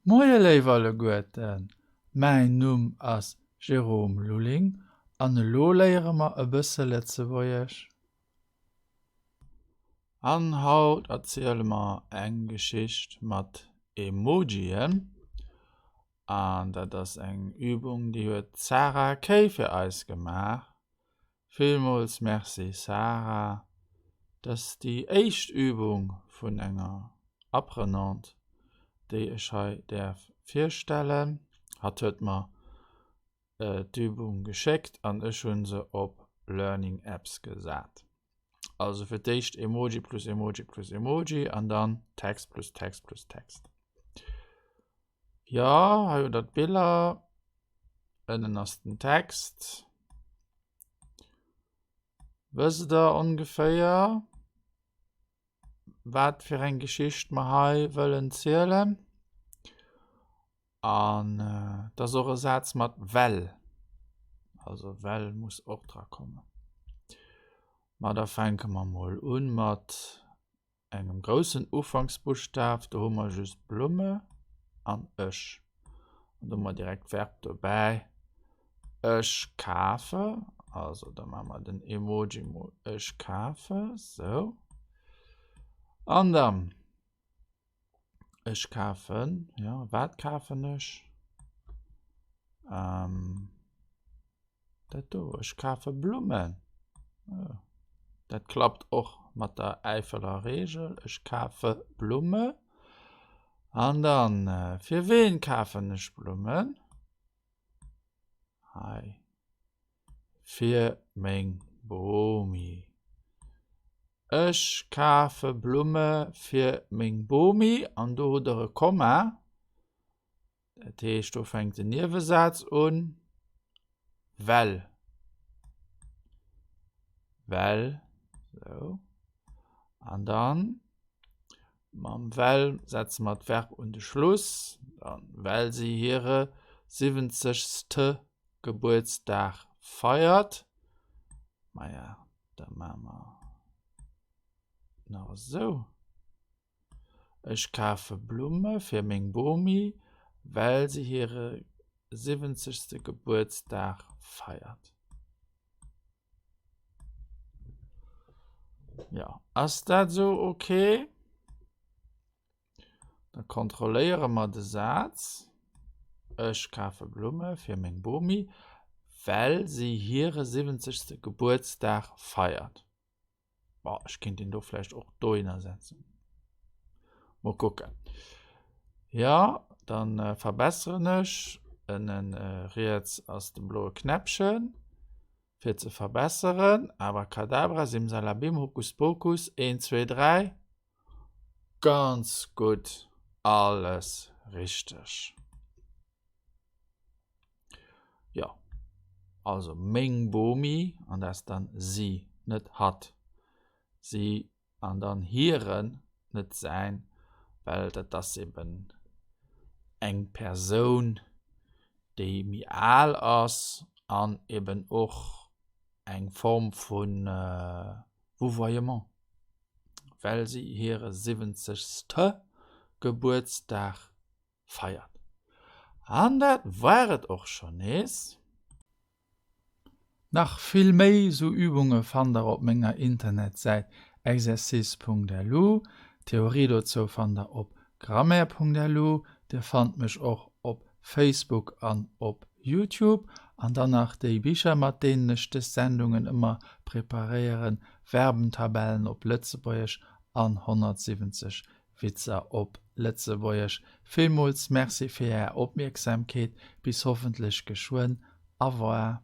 Moie léif alleguerten, mäin Numm ass Jérôme Lulling an elo léiere mer e bësse Lëtzebuergesch. An haut erziele mer eng Geschicht mat Emojien an dat ass eng Übung déi huet d'Sarah Kay fir eis gemaach. Villmools Merci Sarah, dat ass déi éischt Übung vun enger Apprenante déi ech hei däerf virstellen. Hatt huet mer d'Übung geschéckt an ech hu se op Learning Apps gesat. Also fir d'éischt Emoji plus Emoji plus Emoji an dann Text plus Text plus Text. Jo, hei hutt der d'Biller. Ënnen ass den Text. Wësst der ongeféier, wat fir eng Geschicht mer hei wëllen zielen? An et ass och e Saz mat well. Also well muss och dra kommen. Ma da fänke mer mol un mat engem groussen Ufanksbuschtaf, do hu mer just Blumme an ech. An do hu mer direkt d'Verb dobäi, ech kafe, also da maache mer den Emoji mol ech kafe, sou. An dann, ech kafen, jo, wat kafen ech? Dat do, ech kafe Blummen. Dat klappt och mat der Äifeler Reegel, ech kafe Blumme. An dann, fir ween kafen ech Blummen? Hei, fir meng Bomi. Ech kafe Blumme fir meng Bomi, an do hutt der e Komma. Dat heescht, do fänkt den Niewesaz un, well, well, sou, an dann mam well setze mer d'Verb un de Schluss, dann well si hire siwwenzegste Gebuertsdag feiert. Maja, da maache mer nach esou. Ech kafe Blumme fir meng Bomi, well se hire siwwenzegste Gebuertsdag feiert. Jo, ass dat esou ok? Da kontrolléiere mer de Saz, Ech kafe Blumme fir meng Bomi, well si hire siwwenzegste Gebuertsdag feiert. Boah, ech kéint den do vläicht och dohinner setzen. Mol kucken. Ja, dann äh, verbesseren ech. Ënnen äh, riets ass de bloe Knäppchen fir ze verbesseren. Abracadabra, Simsalabim, Hokuspokus, 1, 2, 3. Ganz gutt, alles richteg. Jo, also meng Bomi, an dat ass dann si, net hatt. Si an dann hiren, net säin, well dat ass eben eng Persoun, déi méi al ass an eben och eng Form vu Vouvoiement, well si hire siwwenzegste Gebuertsdag feiert. An dat war et och schonn nees. Nach vill méi sou Übunge fannt der op menger Internetsäit exercice.lu. D'Theorie dozou fannt der op grammaire.lu. Dir fannt mech och op Facebook an op Youtube. An dann nach déi Bicher mat deenen ech dës Sendungen ëmmer preparéieren, Verbentabellen op Lëtzebuergesch an 170 Witzer op Lëtzebuergesch. Villmools Merci fir Är Opmierksamkeet. Bis hoffentlech geschwënn. Au revoir.